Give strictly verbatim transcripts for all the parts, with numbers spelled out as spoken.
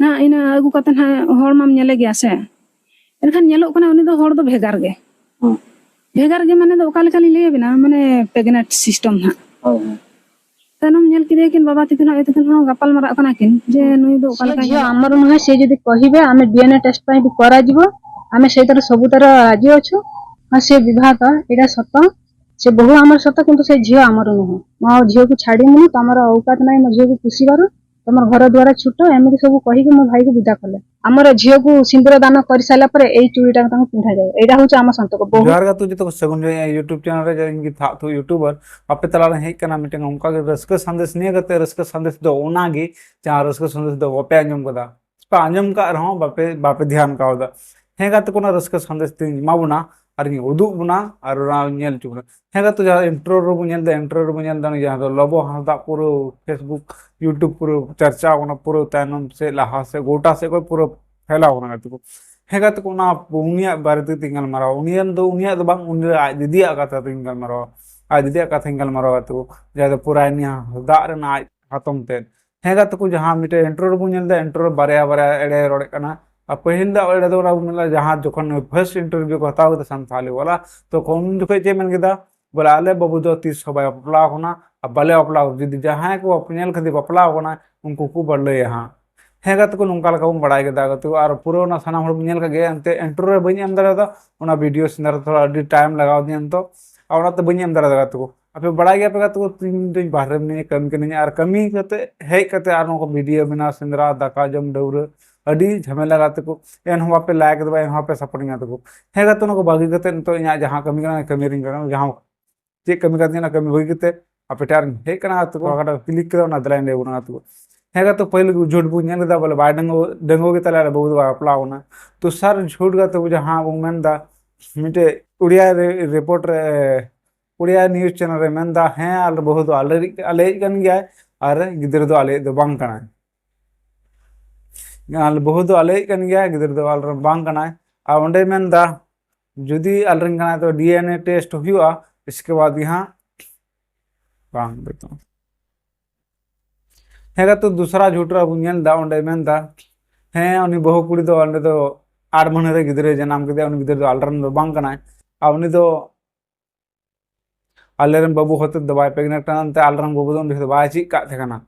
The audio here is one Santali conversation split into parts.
ᱦᱟᱸᱜ ᱤᱱᱟᱹ ᱟᱹᱜᱩ ᱠᱟᱛᱮ ᱦᱟᱸᱜ ᱦᱚᱲ ᱢᱟᱢ ᱧᱮᱞᱮ ᱜᱮᱭᱟ ᱥᱮ, ᱮᱱᱠᱷᱟᱱ ᱧᱮᱞᱚᱜ ᱠᱟᱱᱟ ᱩᱱᱤ ᱫᱚ ᱦᱚᱲ ᱫᱚ ᱵᱷᱮᱜᱟᱨ ᱜᱮ᱾ ᱦᱮᱸ᱾ ᱵᱷᱮᱜᱟᱨ ᱜᱮ ᱢᱟᱱᱮ ᱫᱚ ᱚᱠᱟ ᱞᱮᱠᱟᱞᱤᱧ ᱞᱟᱹᱭ ᱟᱵᱤᱱᱟ, ᱢᱟᱱᱮ pregnant system ᱦᱟᱸᱜ᱾ ᱦᱳᱭ, ᱦᱳᱭ᱾ ᱛᱟᱭᱱᱚᱢ ᱧᱮᱞ ᱠᱮᱫᱮᱭᱟ ᱠᱤᱱ ᱵᱟᱵᱟ ᱛᱟᱹᱠᱤᱱ ᱦᱚᱸ ᱟᱭᱳ ᱛᱟᱹᱠᱤᱱ ᱦᱚᱸ ᱜᱟᱯᱟᱞ ᱢᱟᱨᱟᱜ ᱠᱟᱱᱟ ᱠᱤᱱ ᱡᱮ ᱱᱩᱭ ᱫᱚ ᱚᱠᱟ ᱥᱮ ᱞᱮᱠᱟ ᱡᱷᱤᱭᱚ ᱧᱮᱞᱚᱜ ᱟᱢᱟᱨ ᱱᱩᱦᱮ, ᱥᱮ ᱡᱩᱫᱤ ᱠᱚᱦᱤᱵᱮ ᱟᱢᱮ DNA test ᱯᱟᱭ ᱡᱩᱫᱤ ᱠᱚᱨᱟᱡᱤᱵᱚ, ᱟᱢᱮ ᱥᱮ ᱛᱟᱨ ᱥᱚᱵᱩᱛᱟᱨ ᱨᱟᱡᱤ ଅଛୁ। ହଁ, ସେ ବିବାହ ତ, ଏଇଟା ସତ। ସେ ବୋହୂ ଆମର ସତ, କିନ୍ତୁ ସେ ଝିଅ ଆମର ନୁହଁ। ମୋ ଝିଅକୁ ଛାଡ଼ିବୁନି, ତମର ଔକାତ ନାହିଁ ମୋ ଝିଅକୁ ପୋଷିବାର। ତମର ଘର ଦ୍ୱାର ଛୋଟ, ଏମିତି ସବୁ କହିକି ମୋ ଭାଇକୁ ବିଦା କଲେ। ଆମର ଝିଅକୁ ସିନ୍ଦୁର ଦାନ କରିସାରିଲା ପରେ ଏଇ ଚୁଡ଼ିଟା ତାଙ୍କୁ ପିନ୍ଧାଯାଏ। ଏଇଟା ହଉଛି ଆମ ସନ୍ତକ। ବୋହୂ। ᱡᱚᱦᱟᱨ ᱜᱮ ᱟᱹᱛᱩ ᱡᱚᱛᱚ ᱠᱚ ᱥᱟᱹᱜᱩᱱ ᱡᱚᱦᱟᱨ YouTube channel ᱨᱮ ᱤᱧ ᱜᱮ ᱛᱷᱟᱜ ᱛᱷᱩ YouTuber᱾ ᱟᱯᱮ ᱛᱟᱞᱟᱨᱮ ᱦᱮᱡ ᱠᱟᱱᱟ ᱢᱤᱫᱴᱮᱱ ᱚᱱᱠᱟ ᱜᱮ ᱨᱟᱹᱥᱠᱟᱹ ᱥᱟᱸᱫᱮᱥ ᱱᱤᱭᱟᱹ ᱠᱟᱛᱮ, ᱨᱟᱹᱥᱠᱟᱹ ᱥᱟᱸᱫᱮᱥ ᱫᱚ ᱚᱱᱟ ᱜᱮ ᱡᱟᱦᱟᱸ ᱨᱟᱹᱥᱠᱟᱹ ᱥᱟᱸᱫᱮᱥ ᱫᱚ ᱵᱟᱯᱮ ᱟᱸᱡᱚᱢ ᱠᱟᱫᱟ, ᱯᱮ ᱟᱸᱡᱚᱢ ᱠᱟᱜ ᱨᱮᱦᱚᱸ ᱵᱟᱯᱮ, ᱵᱟᱯᱮ ᱫᱷᱮᱭᱟᱱ ᱠᱟᱣᱫᱟ᱾ ᱦᱮᱸ ᱜᱟᱛᱮ ᱠᱚ, ᱚᱱᱟ ᱨᱟᱹᱥᱠᱟᱹ ᱥᱟᱸᱫᱮᱥ ᱛᱤᱧ ᱮᱢᱟ ᱵᱚᱱᱟ ᱟᱨ ᱤᱧ ᱩᱫᱩᱜ ᱵᱚᱱᱟ ᱟᱨ ᱚᱱᱟ ᱧᱮᱞ ᱦᱚᱪᱚ ᱵᱚᱱᱟ᱾ ᱦᱮᱸ ᱜᱟᱛᱮ, ᱡᱟᱦᱟᱸ intro ᱨᱮᱵᱚᱱ ᱧᱮᱞ ᱮᱫᱟ, intro ᱨᱮᱵᱚᱱ ᱧᱮᱞ ᱮᱫᱟ, ᱩᱱᱤ ᱡᱟᱦᱟᱸ ᱫᱚ ᱞᱚᱵᱚ ᱦᱟᱸᱥᱫᱟᱜ ᱯᱩᱨᱟᱹ Facebook, YouTube ᱯᱩᱨᱟᱹ ᱪᱟᱨᱪᱟᱣ ᱠᱟᱱᱟ, ᱯᱩᱨᱟᱹ ᱛᱟᱭᱱᱚᱢ ᱥᱮᱫ ᱞᱟᱦᱟ ᱥᱮᱫ ᱜᱚᱴᱟ ᱥᱮᱫ ᱠᱷᱚᱱ ᱯᱩᱨᱟᱹ ᱯᱷᱮᱞᱟᱣ ᱠᱟᱱᱟ ᱜᱟᱛᱮ ᱠᱚ᱾ ᱦᱮᱸ ᱜᱟᱛᱮ ᱠᱚ, ᱚᱱᱟ ᱩᱱᱤᱭᱟᱜ ᱵᱟᱨᱮ ᱛᱮ ᱛᱤᱧ ᱜᱟᱞᱢᱟᱨᱟᱣᱟ᱾ ᱩᱱᱤᱭᱟᱜ ᱫᱚ, ᱩᱱᱤᱭᱟᱜ ᱫᱚ ᱵᱟᱝ, ᱩᱱᱤ ᱟᱡ ᱫᱤᱫᱤᱭᱟᱜ ᱠᱟᱛᱷᱟ ᱛᱤᱧ ᱜᱟᱞᱢᱟᱨᱟᱣᱟ᱾ ᱟᱡ ᱫᱤᱫᱤᱭᱟᱜ ᱠᱟᱛᱷᱟᱧ ᱜᱟᱞᱢᱟᱨᱟᱣᱟ ᱜᱟᱛᱮ ᱠᱚ, ᱡᱟᱦᱟᱸ ᱫᱚ ᱯᱩᱨᱟᱭᱱᱤ ᱦᱟᱸᱥᱫᱟᱜ ᱨᱮᱱᱟᱜ ᱟᱡ ᱦᱟᱛᱚᱢ ᱛᱮᱫ᱾ ᱦᱮᱸ ᱜᱟᱛᱮ ᱠᱚ, ᱡᱟᱦᱟᱸ ᱢᱤᱫᱴᱮᱡ intro ᱨᱮᱵᱚᱱ ᱧᱮᱞ ᱮᱫᱟ, intro ᱨᱮ ᱵᱟᱨᱭᱟ ᱵᱟᱨᱭᱟ ᱮᱲᱮ ᱨᱚᱲᱮᱫ ᱠᱟᱱᱟ᱾ ᱟᱨ ᱯᱟᱹᱦᱤᱞ ᱫᱚ ᱮᱲᱮ ᱫᱚ ᱚᱱᱟ ᱵᱚᱱ ᱢᱮᱱᱟ, ᱡᱟᱦᱟᱸ ᱡᱚᱠᱷᱚᱱ first interview ᱠᱚ ᱦᱟᱛᱟᱣ ᱠᱮᱫᱟ ᱥᱟᱱᱛᱷᱟᱞᱤ ᱣᱟᱞᱟ, ᱛᱚᱠᱷᱚᱱ ᱩᱱ ᱡᱚᱠᱷᱚᱡ ᱪᱮᱫ ᱢᱮᱱ ᱠᱮᱫᱟ, ᱵᱚᱞᱮ, "ᱟᱞᱮ ᱵᱟᱹᱵᱩ ᱫᱚ ᱛᱤᱥ ᱦᱚᱸ ᱵᱟᱭ ᱵᱟᱯᱞᱟ ᱟᱠᱟᱱᱟ, ᱟᱨ ᱵᱟᱞᱮ ᱵᱟᱯᱞᱟ, ᱡᱩᱫᱤ ᱡᱟᱦᱟᱸᱭ ᱠᱚ ᱧᱮᱞ ᱠᱟᱛᱮ ᱵᱟᱯᱞᱟ ᱟᱠᱟᱱᱟ, ᱩᱱᱠᱩ ᱠᱚ ᱵᱟᱰᱟᱭᱟ ᱦᱟᱸᱜ᱾" ᱦᱮᱸ ᱜᱟᱛᱮ ᱠᱚ, ᱱᱚᱝᱠᱟ ᱞᱮᱠᱟ ᱵᱚᱱ ᱵᱟᱲᱟᱭ ᱠᱮᱫᱟ ᱜᱟᱛᱮ ᱠᱚ, ᱟᱨ ᱯᱩᱨᱟᱹ ᱚᱱᱟ ᱥᱟᱱᱟᱢ ᱦᱚᱲ ᱵᱚᱱ ᱧᱮᱞ ᱠᱟᱜ ᱜᱮᱭᱟ᱾ ᱮᱱᱛᱮ intro ᱨᱮ ᱵᱟᱹᱧ ᱮᱢ ᱫᱟᱲᱮᱭᱟᱫᱟ, ᱚᱱᱟ video ᱥᱮᱸᱫᱽᱨᱟ ᱛᱷᱚᱲᱟ ᱟᱹᱰᱤ time ᱞᱟᱜᱟᱣ ᱫᱤᱧᱟ ᱱᱤᱛᱚᱜ, ᱟᱨ ᱚᱱᱟᱛᱮ ᱵᱟᱹᱧ ᱮᱢ ᱫᱟᱲᱮᱭᱟᱫᱟ ᱜᱟᱛᱮ ᱠᱚ᱾ ᱟᱯᱮ ᱵᱟᱲᱟᱭ ᱜᱮᱭᱟ ᱯᱮ ᱜᱟᱛᱮ ᱠᱚ, ᱤᱧ ᱫᱚᱧ ᱵᱟᱦᱨᱮ ᱢᱤᱱᱟᱹᱧᱟ, ᱠᱟᱹᱢᱤ ᱠᱟᱹᱱᱟᱹᱧ, ᱟᱨ ᱠᱟᱹᱢᱤ ᱠᱟᱛᱮ ᱦᱮᱡ ᱠᱟᱛᱮ ᱟᱨ ᱱᱚᱣᱟ ᱠᱚ video ᱵᱮᱱᱟᱣ, ᱥᱮᱸᱫᱽᱨᱟ, ᱫᱟᱠᱟ ᱡᱚᱢ, ᱰᱟᱹᱵᱽᱨᱟᱹ, ᱟᱹᱰᱤ ᱡᱷᱟᱢᱮᱞᱟ ᱜᱟᱛᱮ ᱠᱚ᱾ ᱮᱱᱦᱚᱸ ᱵᱟᱯᱮ like ᱫᱟ, ᱮᱱᱦᱚᱸ ᱵᱟᱯᱮ supportᱤᱧᱟ ᱜᱟᱛᱮ ᱠᱚ᱾ ᱦᱮᱸ ᱜᱟᱛᱮ, ᱚᱱᱟ ᱠᱚ ᱵᱟᱹᱜᱤ ᱠᱟᱛᱮ ᱱᱤᱛᱚᱜ ᱤᱧᱟᱜ ᱡᱟᱦᱟᱸ ᱠᱟᱹᱢᱤ ᱠᱟᱱᱟ, ᱠᱟᱹᱢᱤ ᱨᱤᱧ ᱠᱟᱱᱟ, ᱡᱟᱦᱟᱸ ᱪᱮᱫ ᱠᱟᱹᱢᱤ ᱠᱟᱱ ᱛᱤᱧᱟ, ᱚᱱᱟ ᱠᱟᱹᱢᱤ ᱵᱟᱹᱜᱤ ᱠᱟᱛᱮ ᱟᱯᱮ ᱴᱷᱮᱱ ᱟᱨᱤᱧ ᱦᱮᱡ ᱠᱟᱱᱟ ᱜᱟᱛᱮ ᱠᱚ᱾ ᱚᱠᱟᱴᱟᱜ click ᱠᱮᱫᱟ, ᱚᱱᱟ ᱫᱮᱞᱟᱧ ᱞᱟᱹᱭ ᱟᱵᱚᱱᱟ ᱜᱟᱛᱮ ᱠᱚ᱾ ᱦᱮᱸ ᱜᱟᱛᱮ, ᱯᱟᱹᱦᱤᱞ ᱡᱷᱩᱴ ᱵᱚᱱ ᱧᱮᱞ ᱞᱮᱫᱟ, ᱵᱚᱞᱮ ᱵᱟᱭ ᱰᱟᱺᱜᱩᱣᱟᱹ, ᱰᱟᱺᱜᱩᱣᱟᱹ ᱜᱮ ᱛᱟᱞᱮ ᱟᱞᱮ ᱵᱟᱹᱵᱩ ᱫᱚ ᱵᱟᱭ ᱵᱟᱯᱞᱟ ᱟᱠᱟᱱᱟ᱾ ᱫᱚᱥᱟᱨ ᱡᱷᱩᱴ ᱜᱟᱛᱮ ᱠᱚ ᱡᱟᱦᱟᱸ ᱵᱚᱱ ᱢᱮᱱ ᱮᱫᱟ, ᱢᱤᱫᱴᱮᱡ ᱩᱲᱤᱭᱟ ᱨᱮ report ᱨᱮ, ᱩᱲᱤᱭᱟ news channel ᱨᱮ ᱢᱮᱱ ᱮᱫᱟ, ᱦᱮᱸ, ᱟᱞᱮ ᱵᱟᱹᱦᱩ ᱫᱚ ᱟᱞᱮ ᱨᱤᱡ, ᱟᱞᱮᱭᱤᱡ ᱠᱟᱱ ᱜᱮᱭᱟᱭ ᱟᱨ ᱜᱤᱫᱽᱨᱟᱹ ᱫᱚ ᱟᱞᱮᱭᱤᱡ ᱫᱚ ᱵᱟᱝ ᱠᱟᱱᱟᱭ᱾ ᱟᱞᱮ ᱵᱟᱹᱦᱩ ᱫᱚ ᱟᱞᱮᱭᱤᱡ ᱠᱟᱱ ᱜᱮᱭᱟᱭ, ᱜᱤᱫᱽᱨᱟᱹ ᱫᱚ ᱟᱞᱮ ᱨᱮᱱ ᱵᱟᱝ ᱠᱟᱱᱟᱭ᱾ ᱟᱨ ᱚᱸᱰᱮ ᱢᱮᱱ ᱮᱫᱟ, ᱡᱩᱫᱤ ᱟᱞᱮ ᱨᱮᱱ ᱠᱟᱱᱟᱭ ᱛᱚ DNA test ᱦᱩᱭᱩᱜᱼᱟ, ᱤᱥᱠᱮ ᱵᱟᱫ ᱜᱮ ᱦᱟᱸᱜ ᱵᱟᱝ ᱵᱮᱛᱚᱱ᱾ ᱦᱮᱸ ᱜᱟᱛᱮ, ᱫᱩᱥᱨᱟ ᱡᱷᱩᱴ ᱨᱮ ᱵᱚᱱ ᱧᱮᱞ ᱮᱫᱟ, ᱚᱸᱰᱮ ᱢᱮᱱ ᱮᱫᱟ, ᱦᱮᱸ, ᱩᱱᱤ ᱵᱟᱹᱦᱩ ᱠᱩᱲᱤ ᱫᱚ ᱚᱸᱰᱮ ᱫᱚ ᱟᱴ ᱢᱟᱹᱦᱱᱟᱹ ᱨᱮ ᱜᱤᱫᱽᱨᱟᱹᱭ ᱡᱟᱱᱟᱢ ᱠᱮᱫᱮᱭᱟ᱾ ᱩᱱᱤ ᱜᱤᱫᱽᱨᱟᱹ ᱫᱚ ᱟᱞᱮᱨᱮᱱ ᱫᱚ ᱵᱟᱝ ᱠᱟᱱᱟᱭ᱾ ᱟᱨ ᱩᱱᱤ ᱫᱚ ᱟᱞᱮᱨᱮᱱ ᱵᱟᱹᱵᱩ ᱦᱚᱛᱮ ᱫᱚ ᱵᱟᱭ pregnant ᱠᱟᱱᱟ, ᱮᱱᱛᱮ ᱟᱞᱮᱨᱮᱱ ᱵᱟᱹᱵᱩ ᱫᱚ ᱩᱱ ᱡᱚᱠᱷᱚᱱ ᱫᱚ ᱵᱟᱭ ᱪᱮᱫ ᱠᱟᱜ ᱛᱟᱦᱮᱸ ᱠᱟᱱᱟ᱾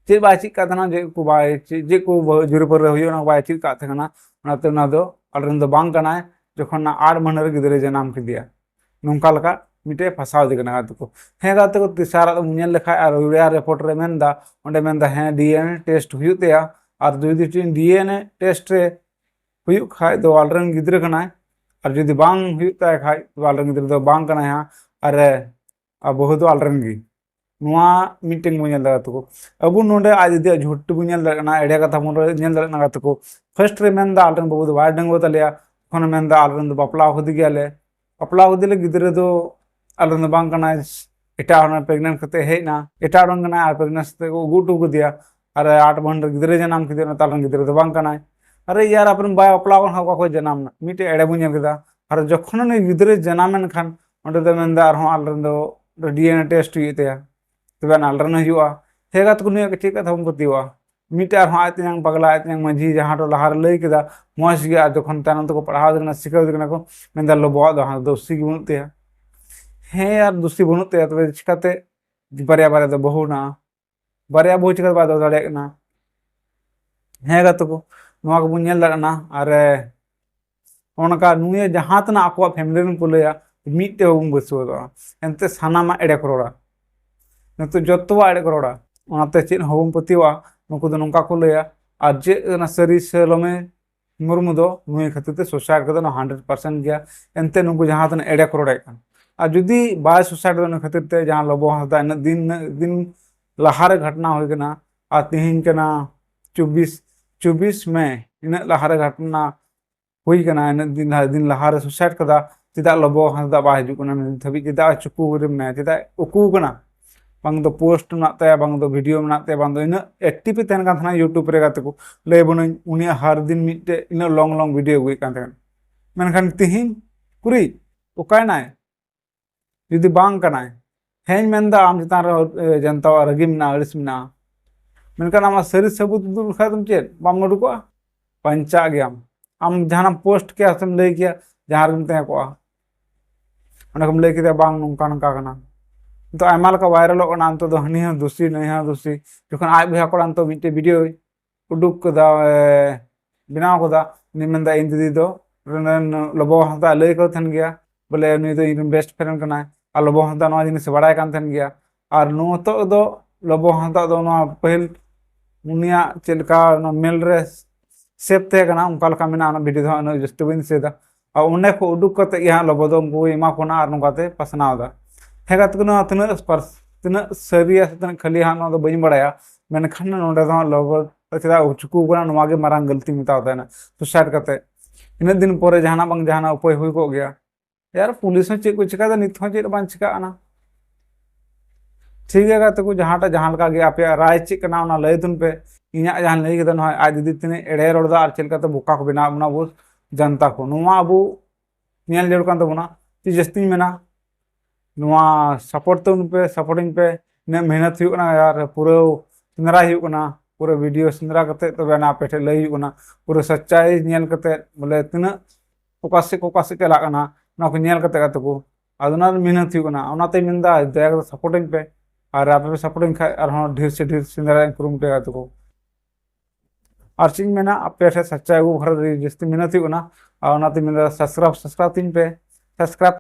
ᱪᱮᱫ ᱵᱟᱭ ᱪᱮᱫ ᱠᱟᱜ ᱛᱟᱦᱮᱱᱟ, ᱪᱮᱫ ᱠᱚ ᱵᱟᱭ ᱪᱮᱫ, ᱪᱮᱫ ᱠᱚ ᱵᱟᱹ-, ᱡᱩᱨᱤ ᱯᱟᱹᱨᱤ ᱦᱩᱭᱩᱜᱼᱟ, ᱚᱱᱟ ᱠᱚ ᱵᱟᱭ ᱪᱮᱫ ᱠᱟᱜ ᱛᱟᱦᱮᱸ ᱠᱟᱱᱟ᱾ ᱚᱱᱟᱛᱮ ᱚᱱᱟ ᱫᱚ ᱟᱞᱮᱨᱮᱱ ᱫᱚ ᱵᱟᱝ ᱠᱟᱱᱟᱭ, ᱡᱚᱠᱷᱚᱱ ᱚᱱᱟ ᱟᱴ ᱢᱟᱹᱦᱱᱟᱹ ᱨᱮ ᱜᱤᱫᱽᱨᱟᱹᱭ ᱡᱟᱱᱟᱢ ᱠᱮᱫᱮᱭᱟ᱾ ᱱᱚᱝᱠᱟ ᱞᱮᱠᱟ ᱢᱤᱫᱴᱮᱡ ᱯᱷᱟᱸᱥᱟᱣ ᱤᱫᱤ ᱠᱟᱱᱟ ᱜᱟᱛᱮ ᱠᱚ᱾ ᱦᱮᱸ ᱜᱟᱛᱮ ᱠᱚ, ᱛᱮᱥᱟᱨᱟᱜ ᱫᱚ ᱧᱮᱞ ᱞᱮᱠᱷᱟᱡ ᱟᱨ ᱩᱲᱤᱭᱟ report ᱨᱮ ᱢᱮᱱᱫᱟ, ᱚᱸᱰᱮ ᱢᱮᱱᱫᱟ ᱦᱮᱸ DNA test ᱦᱩᱭᱩᱜ ᱛᱟᱭᱟ, ᱟᱨ ᱡᱩᱫᱤ DNA test ᱨᱮ ᱦᱩᱭᱩᱜ ᱠᱷᱟᱡ ᱫᱚ ᱟᱞᱮᱨᱮᱱ ᱜᱤᱫᱽᱨᱟᱹ ᱠᱟᱱᱟᱭ, ᱟᱨ ᱡᱩᱫᱤ ᱵᱟᱝ ᱦᱩᱭᱩᱜ ᱛᱟᱭ ᱠᱷᱟᱡ ᱫᱚ ᱟᱞᱮᱨᱮᱱ ᱜᱤᱫᱽᱨᱟᱹ ᱫᱚ ᱵᱟᱝ ᱠᱟᱱᱟᱭ ᱦᱟᱸᱜ, ᱟᱨ, ᱟᱨ ᱵᱟᱹᱦᱩ ᱫᱚ ᱟᱞᱮᱨᱮᱱ ᱜᱮ᱾ ᱱᱚᱣᱟ ᱢᱤᱫᱴᱮᱱ ᱵᱚᱱ ᱧᱮᱞ ᱫᱟᱲᱮᱭᱟᱜ ᱛᱟᱠᱚ᱾ ᱟᱵᱚ ᱱᱚᱰᱮ ᱟᱡ ᱫᱤᱫᱤᱭᱟᱜ ᱡᱷᱩᱴ ᱵᱚᱱ ᱧᱮᱞ ᱫᱟᱲᱮᱭᱟᱜ ᱠᱟᱱᱟ, ᱮᱲᱮ ᱠᱟᱛᱷᱟ ᱵᱚᱱ ᱧᱮᱞ ᱫᱟᱲᱮᱭᱟᱜ ᱠᱟᱱᱟ ᱜᱟᱛᱮ ᱠᱚ᱾ First ᱨᱮ ᱢᱮᱱᱫᱟ ᱟᱞᱮᱨᱮᱱ ᱵᱟᱹᱵᱩ ᱫᱚ ᱵᱟᱭ ᱰᱟᱺᱜᱩᱣᱟᱹ ᱛᱟᱞᱮᱭᱟ, ᱛᱚᱠᱷᱚᱱᱮ ᱢᱮᱱᱫᱟ ᱟᱞᱮᱨᱮᱱ ᱫᱚ ᱵᱟᱯᱞᱟ ᱠᱟᱫᱮ ᱜᱮᱭᱟᱞᱮ, ᱵᱟᱯᱞᱟ ᱠᱟᱫᱮ ᱞᱮ, ᱜᱤᱫᱽᱨᱟᱹ ᱫᱚ ᱟᱞᱮᱨᱮᱱ ᱫᱚ ᱵᱟᱝ ᱠᱟᱱᱟᱭ, ᱮᱴᱟᱜ ᱦᱚᱲ pregnant ᱠᱟᱛᱮ ᱦᱮᱡ ᱮᱱᱟ, ᱮᱴᱟᱜ ᱦᱚᱲ ᱠᱟᱱᱟᱭ ᱟᱨ pregnant ᱠᱟᱛᱮ ᱠᱚ ᱟᱹᱜᱩ ᱦᱚᱴᱚ ᱠᱟᱫᱮᱭᱟ, ᱟᱨ ᱟᱴ ᱢᱟᱹᱦᱱᱟᱹ ᱨᱮ ᱜᱤᱫᱽᱨᱟᱹ ᱡᱟᱱᱟᱢ ᱠᱮᱫᱮᱭᱟ, ᱚᱱᱟ ᱛᱟᱞᱮᱨᱮᱱ ᱜᱤᱫᱽᱨᱟᱹ ᱫᱚ ᱵᱟᱝ ᱠᱟᱱᱟᱭ᱾ ᱟᱨᱮ ᱭᱟᱨ, ᱟᱯᱮᱨᱮᱱ ᱵᱟᱭ ᱵᱟᱯᱞᱟ ᱟᱠᱟᱱ ᱦᱚᱸ ᱚᱠᱟ ᱠᱷᱚᱱ ᱡᱟᱱᱟᱢ ᱮᱱᱟ? ᱢᱤᱫᱴᱮᱡ ᱮᱲᱮ ᱵᱚᱱ ᱧᱮᱞ ᱠᱮᱫᱟ᱾ ᱟᱨ ᱡᱚᱠᱷᱚᱱ ᱩᱱᱤ ᱜᱤᱫᱽᱨᱟᱹ ᱡᱟᱱᱟᱢ ᱮᱱ ᱠᱷᱟᱱ ᱚᱸᱰᱮ ᱫᱚ ᱢᱮᱱᱫᱟ ᱟᱨᱦᱚᱸ ᱟᱞᱮᱨᱮᱱ ᱫᱚ DNA test ᱦᱩᱭᱩᱜ ᱛᱟᱭᱟ, ᱛᱚᱵᱮ ᱟᱱᱟ ᱟᱞᱮᱨᱮᱱ ᱦᱩᱭᱩᱜᱼᱟ᱾ ᱦᱮᱸ ᱜᱟᱛᱮ ᱠᱚ, ᱱᱩᱭᱟᱜ ᱪᱮᱫ ᱠᱟᱛᱷᱟ ᱵᱚᱱ ᱯᱟᱹᱛᱭᱟᱹᱣᱟ? ᱢᱤᱫᱴᱮᱡ ᱟᱨᱦᱚᱸ ᱟᱡ ᱛᱮᱧᱟᱝ ᱯᱟᱜᱽᱞᱟ, ᱟᱡ ᱛᱮᱧᱟᱝ ᱢᱟᱹᱡᱷᱤ ᱡᱟᱦᱟᱸ ᱴᱚᱞᱟ ᱞᱟᱦᱟ ᱨᱮ ᱞᱟᱹᱭ ᱠᱮᱫᱟ, ᱢᱚᱡᱽ ᱜᱮ, ᱟᱨ ᱡᱚᱠᱷᱚᱱ ᱛᱟᱭᱱᱚᱢ ᱛᱮᱠᱚ ᱯᱟᱲᱦᱟᱣ ᱤᱫᱤ ᱠᱟᱱᱟ, ᱥᱤᱠᱷᱟᱹᱣ ᱤᱫᱤ ᱠᱟᱱᱟ ᱠᱚ, ᱢᱮᱱᱫᱟ ᱞᱚᱵᱚᱣᱟᱜ ᱫᱚ ᱦᱟᱸᱜ ᱫᱳᱥᱤ ᱜᱮ ᱵᱟᱹᱱᱩᱜ ᱛᱟᱭᱟ᱾ ᱦᱮᱸ ᱭᱟᱨ, ᱫᱳᱥᱤ ᱵᱟᱹᱱᱩᱜ ᱛᱟᱭᱟ, ᱛᱚᱵᱮ ᱪᱤᱠᱟᱛᱮ ᱵᱟᱨᱭᱟ ᱵᱟᱨᱭᱟ ᱫᱚ ᱵᱟᱹᱦᱩ ᱱᱟ, ᱵᱟᱨᱭᱟ ᱵᱟᱹᱦᱩ ᱪᱤᱠᱟᱹᱛᱮ ᱵᱟᱭ ᱫᱚᱦᱚ ᱫᱟᱲᱮᱭᱟᱜ ᱠᱟᱱᱟ? ᱦᱮᱸ ᱜᱟᱛᱮ ᱠᱚ, ᱱᱚᱣᱟ ᱠᱚᱵᱚᱱ ᱧᱮᱞ ᱫᱟᱲᱮᱭᱟᱜ ᱠᱟᱱᱟ᱾ ᱟᱨ ᱚᱱᱠᱟ ᱱᱩᱭ ᱡᱟᱦᱟᱸ ᱛᱤᱱᱟᱹᱜ ᱟᱠᱚᱣᱟᱜ family ᱨᱮᱱ ᱠᱚ ᱞᱟᱹᱭᱟ, ᱢᱤᱫᱴᱮᱡ ᱵᱟᱵᱚᱱ ᱵᱟᱹᱥᱩᱣᱟᱹ ᱫᱚᱜᱼᱟ᱾ ᱮᱱᱛᱮ ᱥᱟᱱᱟᱢᱟᱜ ᱮᱲᱮ ᱠᱚ ᱨᱚᱲᱟ᱾ ᱱᱤᱛᱚᱜ ᱡᱚᱛᱚᱣᱟᱜ ᱮᱲᱮ ᱠᱚ ᱨᱚᱲᱟ᱾ ᱚᱱᱟᱛᱮ ᱪᱮᱫ ᱦᱚᱸ ᱵᱟᱵᱚᱱ ᱯᱟᱹᱛᱭᱟᱹᱣᱟ᱾ ᱱᱩᱠᱩ ᱫᱚ ᱱᱚᱝᱠᱟ ᱠᱚ ᱞᱟᱹᱭᱟ᱾ ᱟᱨ ᱪᱮᱫ ᱠᱟᱱᱟ ᱥᱟᱹᱨᱤ ᱥᱮ ᱞᱚᱢᱮ ᱢᱩᱨᱢᱩ ᱫᱚ ᱱᱩᱭ ᱠᱷᱟᱹᱛᱤᱨ ᱛᱮ suicide ᱠᱟᱛᱮ ᱱᱚᱣᱟ hundred percent ᱜᱮᱭᱟ᱾ ᱮᱱᱛᱮ ᱱᱩᱠᱩ ᱡᱟᱦᱟᱸ ᱛᱤᱱᱟᱹᱜ ᱮᱲᱮ ᱠᱚ ᱨᱚᱲᱮᱫ ᱠᱟᱱ, ᱟᱨ ᱡᱩᱫᱤ ᱵᱟᱭ suicide ᱠᱟᱛᱮ ᱱᱩᱭ ᱠᱷᱟᱹᱛᱤᱨ ᱛᱮ ᱡᱟᱦᱟᱸ ᱞᱚᱵᱚ ᱦᱟᱸᱥᱫᱟ ᱤᱱᱟᱹᱜ ᱫᱤᱱ, ᱤᱱᱟᱹᱜ ᱫᱤᱱ ᱞᱟᱦᱟᱨᱮ ᱜᱷᱚᱴᱱᱟ ᱦᱩᱭ ᱠᱟᱱᱟ, ᱟᱨ ᱛᱤᱦᱤᱧ ᱠᱟᱱᱟ ᱪᱚᱵᱵᱤᱥ, ᱪᱚᱵᱵᱤᱥ ᱢᱮ, ᱤᱱᱟᱹᱜ ᱞᱟᱦᱟᱨᱮ ᱜᱷᱚᱴᱱᱟ ᱦᱩᱭ ᱠᱟᱱᱟ, ᱤᱱᱟᱹᱜ ᱫᱤᱱ ᱞᱟᱦᱟ, ᱫᱤᱱ ᱞᱟᱦᱟᱨᱮ suicide ᱠᱟᱫᱟ, ᱪᱮᱫᱟᱜ ᱞᱚᱵᱚ ᱦᱟᱸᱥᱫᱟ ᱵᱟᱭ ᱦᱤᱡᱩᱜ ᱠᱟᱱᱟ ᱱᱤᱛ ᱫᱷᱟᱹᱵᱤᱡ? ᱪᱮᱫᱟᱜ ᱪᱩᱠᱩ ᱨᱮ ᱢᱮᱱᱟᱭᱟ? ᱪᱮᱫᱟᱜ ᱩᱠᱩ ᱠᱟᱱᱟ? ᱵᱟᱝ ᱫᱚ post ᱢᱮᱱᱟᱜ ᱛᱟᱭᱟ, ᱵᱟᱝ ᱫᱚ video ᱢᱮᱱᱟᱜ ᱛᱟᱭᱟ, ᱵᱟᱝ ᱫᱚ ᱤᱱᱟᱹᱜ active ᱮ ᱛᱟᱦᱮᱱ ᱠᱟᱱ ᱛᱟᱦᱮᱱᱟ YouTube ᱨᱮ ᱜᱟᱛᱮ ᱠᱚ᱾ ᱞᱟᱹᱭ ᱵᱚᱱᱟᱹᱧ, ᱩᱱᱤᱭᱟᱜ ᱦᱟᱨ ᱫᱤᱱ ᱢᱤᱫᱴᱮᱡ ᱤᱱᱟᱹᱜ long long video ᱟᱹᱜᱩᱭᱮᱫ ᱠᱟᱱ ᱛᱟᱦᱮᱱᱟ᱾ ᱢᱮᱱᱠᱷᱟᱱ ᱛᱤᱦᱤᱧ ᱩᱠᱩᱨᱤᱡ ᱚᱠᱟᱭᱱᱟᱭ? ᱡᱩᱫᱤ ᱵᱟᱝ ᱠᱟᱱᱟᱭ, ᱦᱮᱸᱧ ᱢᱮᱱᱫᱟ ᱟᱢ ᱪᱮᱛᱟᱱ ᱨᱮ, ᱮ, ᱡᱚᱱᱛᱟᱣᱟᱜ ᱨᱟᱹᱜᱤ ᱢᱮᱱᱟᱜᱼᱟ, ᱟᱹᱲᱤᱥ ᱢᱮᱱᱟᱜᱼᱟ, ᱢᱮᱱᱠᱷᱟᱱ ᱟᱢᱟᱜ ᱥᱟᱹᱨᱤ ᱥᱟᱹᱵᱩᱛ ᱩᱫᱩᱜ ᱞᱮᱠᱷᱟᱡ ᱫᱚᱢ ᱪᱮᱫ ᱵᱟᱢ ᱩᱰᱩᱠᱚᱜᱼᱟ? ᱵᱟᱧᱪᱟᱜ ᱜᱮᱭᱟᱢ᱾ ᱟᱢ ᱡᱟᱦᱟᱱᱟᱜ ᱯᱳᱥᱴ ᱠᱮᱭᱟ ᱥᱮᱢ ᱞᱟᱹᱭ ᱠᱮᱭᱟ, ᱡᱟᱦᱟᱸ ᱨᱮᱜᱮᱢ ᱛᱟᱦᱮᱸ ᱠᱚᱜᱼᱟ, ᱚᱸᱰᱮ ᱠᱚᱢ ᱞᱟᱹᱭ ᱠᱮᱫᱟ, "ᱵᱟᱝ, ᱱᱚᱝᱠᱟ ᱱᱚᱝᱠᱟ ᱠᱟᱱᱟ᱾" ᱱᱤᱛᱚᱜ ᱟᱭᱢᱟ ᱞᱮᱠᱟ ᱵᱷᱟᱭᱨᱟᱞᱚᱜ ᱠᱟᱱᱟ, ᱱᱤᱛᱚᱜ ᱫᱚ ᱦᱟᱹᱱᱤ ᱦᱚᱸ ᱫᱳᱥᱤ, ᱱᱟᱹᱭ ᱦᱚᱸ ᱫᱳᱥᱤ᱾ ᱡᱚᱠᱷᱚᱱ ᱟᱡ ᱵᱚᱭᱦᱟ ᱠᱚᱲᱟ ᱱᱤᱛᱚᱜ ᱢᱤᱫᱴᱮᱡ ᱵᱷᱤᱰᱤᱭᱳᱭ ᱩᱰᱩᱠ ᱠᱟᱫᱟ, ᱮ, ᱵᱮᱱᱟᱣ ᱠᱟᱫᱟ, ᱩᱱᱤ ᱢᱮᱱᱫᱟ, "ᱤᱧ ᱫᱤᱫᱤ ᱫᱚ ᱨᱮᱱ ᱞᱚᱵᱚ ᱦᱟᱸᱥᱫᱟ ᱞᱟᱹᱭ ᱠᱟᱫ ᱛᱟᱦᱮᱱ ᱜᱮᱭᱟ, ᱵᱚᱞᱮ ᱩᱱᱤ ᱫᱚ ᱤᱧ ᱨᱮᱱ ᱵᱮᱥᱴ ᱯᱷᱨᱮᱱᱰ ᱠᱟᱱᱟᱭ", ᱟᱨ ᱞᱚᱵᱚ ᱦᱟᱸᱥᱫᱟ ᱱᱚᱣᱟ ᱡᱤᱱᱤᱥ ᱵᱟᱲᱟᱭ ᱠᱟᱱ ᱛᱟᱦᱮᱱ ᱜᱮᱭᱟ᱾ ᱟᱨ ᱱᱤᱛᱚᱜ ᱫᱚ ᱞᱚᱵᱚ ᱦᱟᱸᱥᱫᱟ ᱫᱚ ᱱᱚᱣᱟ ᱯᱟᱹᱦᱤᱞ ᱩᱱᱤᱭᱟᱜ ᱪᱮᱫ ᱞᱮᱠᱟ ᱚᱱᱟ ᱢᱮᱞ ᱨᱮ ᱥᱮᱵᱷ ᱛᱟᱦᱮᱸ ᱠᱟᱱᱟ, ᱚᱱᱠᱟ ᱞᱮᱠᱟ ᱢᱮᱱᱟᱜᱼᱟ, ᱚᱱᱟ ᱵᱷᱤᱰᱤᱭᱳ ᱫᱚ ᱦᱟᱸᱜ ᱩᱱᱟᱹᱜ ᱡᱟᱹᱥᱛᱤ ᱵᱟᱹᱧ ᱫᱤᱥᱟᱹᱭᱮᱫᱟ᱾ ᱟᱨ ᱚᱸᱰᱮ ᱠᱷᱚᱱ ᱩᱰᱩᱠ ᱠᱟᱛᱮ ᱜᱮ ᱦᱟᱸᱜ ᱞᱚᱵᱚ ᱫᱚ ᱩᱱᱠᱩ ᱮᱢᱟ ᱠᱚ ᱠᱟᱱᱟ ᱟᱨ ᱱᱚᱝᱠᱟ ᱛᱮ ᱯᱟᱥᱱᱟᱣ ᱮᱫᱟ᱾ ᱦᱮᱸ ᱜᱟᱛᱮ ᱠᱚ, ᱱᱚᱣᱟ ᱛᱤᱱᱟᱹᱜ ᱯᱟᱨᱥ-, ᱛᱤᱱᱟᱹᱜ ᱥᱟᱹᱨᱤᱭᱟ ᱥᱮ ᱛᱤᱱᱟᱹᱜ ᱠᱷᱟᱹᱞᱤᱭᱟ ᱦᱟᱸᱜ, ᱱᱚᱣᱟ ᱫᱚ ᱵᱟᱹᱧ ᱵᱟᱲᱟᱭᱟ, ᱢᱮᱱᱠᱷᱟᱱ ᱱᱚᱰᱮ ᱫᱚ ᱦᱟᱸᱜ ᱞᱚᱵᱚ ᱪᱮᱫᱟᱜ ᱩᱪᱩᱠᱩ ᱠᱟᱱᱟ, ᱱᱚᱣᱟ ᱜᱮ ᱢᱟᱨᱟᱝ ᱜᱟᱹᱞᱛᱤ ᱢᱮᱛᱟᱣ ᱛᱟᱦᱮᱱᱟ ᱥᱩᱥᱟᱭᱤᱰ ᱠᱟᱛᱮ᱾ ᱤᱱᱟᱹᱜ ᱫᱤᱱ ᱯᱚᱨᱮ ᱡᱟᱦᱟᱱᱟᱜ ᱵᱟᱝ ᱡᱟᱦᱟᱱᱟᱜ ᱩᱯᱟᱹᱭ ᱦᱩᱭ ᱠᱚᱜ ᱜᱮᱭᱟ᱾ ᱭᱟᱨ, ᱯᱩᱞᱤᱥ ᱦᱚᱸ ᱪᱮᱫ ᱠᱚ ᱪᱤᱠᱟᱹᱭᱮᱫᱟ, ᱱᱤᱛ ᱦᱚᱸ ᱪᱮᱫ ᱵᱟᱝ ᱪᱤᱠᱟᱹᱜ ᱠᱟᱱᱟ᱾ ᱴᱷᱤᱠ ᱜᱮᱭᱟ ᱜᱟᱛᱮ ᱠᱚ, ᱡᱟᱦᱟᱸᱴᱟᱜ ᱡᱟᱦᱟᱸ ᱞᱮᱠᱟ ᱜᱮ ᱟᱯᱮᱭᱟᱜ ᱨᱟᱭ ᱪᱮᱫ ᱠᱟᱱᱟ, ᱚᱱᱟ ᱞᱟᱹᱭ ᱛᱟᱵᱚᱱ ᱯᱮ᱾ ᱤᱧᱟᱹᱜ ᱡᱟᱦᱟᱸ ᱞᱟᱹᱭ ᱠᱮᱫᱟ, ᱱᱚᱣᱟ ᱟᱡ ᱫᱤᱫᱤ ᱛᱤᱱᱟᱹᱜ ᱮᱲᱮ ᱨᱚᱲ ᱮᱫᱟ ᱟᱨ ᱪᱮᱫ ᱞᱮᱠᱟᱛᱮ ᱵᱚᱠᱟ ᱠᱚ ᱵᱮᱱᱟᱣ ᱵᱚᱱᱟ ᱟᱵᱚ ᱡᱟᱱᱛᱟ ᱠᱚ, ᱱᱚᱣᱟ ᱟᱵᱚ ᱧᱮᱞ ᱡᱟᱹᱨᱩᱲ ᱠᱟᱱ ᱛᱟᱵᱚᱱᱟ᱾ ᱪᱮᱫ ᱡᱟᱹᱥᱛᱤᱧ ᱢᱮᱱᱟ, ᱱᱚᱣᱟ ᱥᱟᱯᱳᱨᱴ ᱛᱟᱵᱚᱱ ᱯᱮ, ᱥᱟᱯᱳᱨᱴᱤᱝ ᱯᱮ᱾ ᱤᱱᱟᱹᱜ ᱢᱮᱦᱱᱚᱛ ᱦᱩᱭᱩᱜ ᱠᱟᱱᱟ ᱟᱨ ᱯᱩᱨᱟᱹ ᱥᱮᱸᱫᱽᱨᱟᱭ ᱦᱩᱭᱩᱜ ᱠᱟᱱᱟ, ᱯᱩᱨᱟᱹ ᱵᱷᱤᱰᱤᱭᱳ ᱥᱮᱸᱫᱽᱨᱟ ᱠᱟᱛᱮ ᱛᱚᱵᱮ ᱟᱱᱟ ᱟᱯᱮ ᱴᱷᱮᱱ ᱞᱟᱹᱭ ᱦᱩᱭᱩᱜ ᱠᱟᱱᱟ᱾ ᱯᱩᱨᱟᱹ ᱥᱟᱪᱪᱟᱭ ᱧᱮᱞ ᱠᱟᱛᱮ ᱵᱚᱞᱮ ᱛᱤᱱᱟᱹᱜ ᱚᱠᱟ ᱥᱮᱫ ᱠᱚ ᱚᱠᱟ ᱥᱮᱫ ᱪᱟᱞᱟᱜ ᱠᱟᱱᱟ, ᱚᱱᱟ ᱠᱚ ᱧᱮᱞ ᱠᱟᱛᱮ ᱜᱟᱛᱮ ᱠᱚ᱾ ᱟᱫᱚ ᱚᱱᱟ ᱨᱮ ᱢᱮᱦᱱᱚᱛ ᱦᱩᱭᱩᱜ ᱠᱟᱱᱟ, ᱚᱱᱟᱛᱮᱧ ᱢᱮᱱᱫᱟ ᱫᱟᱭᱟ ᱠᱟᱛᱮ ᱥᱟᱯᱳᱨᱴᱤᱝ ᱯᱮ᱾ ᱟᱨ ᱟᱯᱮ ᱯᱮ ᱥᱟᱯᱳᱨᱴᱤᱝ ᱠᱷᱟᱡ ᱟᱨᱦᱚᱸ ᱰᱷᱮᱨ ᱥᱮ ᱰᱷᱮᱨ ᱥᱮᱸᱫᱽᱨᱟᱭ ᱠᱩᱨᱩᱢᱩᱴᱩᱭᱟ ᱜᱟᱛᱮ ᱠᱚ᱾ ᱟᱨ ᱪᱮᱫ ᱤᱧ ᱢᱮᱱᱟ, ᱟᱯᱮ ᱴᱷᱮᱱ ᱥᱟᱪᱪᱟᱭ ᱟᱹᱜᱩ ᱵᱟᱠᱷᱨᱟ ᱟᱹᱰᱤ ᱡᱟᱹᱥᱛᱤ ᱢᱮᱦᱱᱚᱛ ᱦᱩᱭᱩᱜ ᱠᱟᱱᱟ᱾ ᱟᱨ ᱚᱱᱟᱛᱮᱧ ᱢᱮᱱᱫᱟ ᱥᱟᱵᱥᱠᱨᱟᱭᱤᱵ, ᱥᱟᱵᱥᱠᱨᱟᱭᱤᱵ ᱛᱤᱧ ᱯᱮ, ᱥᱟᱵᱥᱠᱨᱟᱭᱤᱵ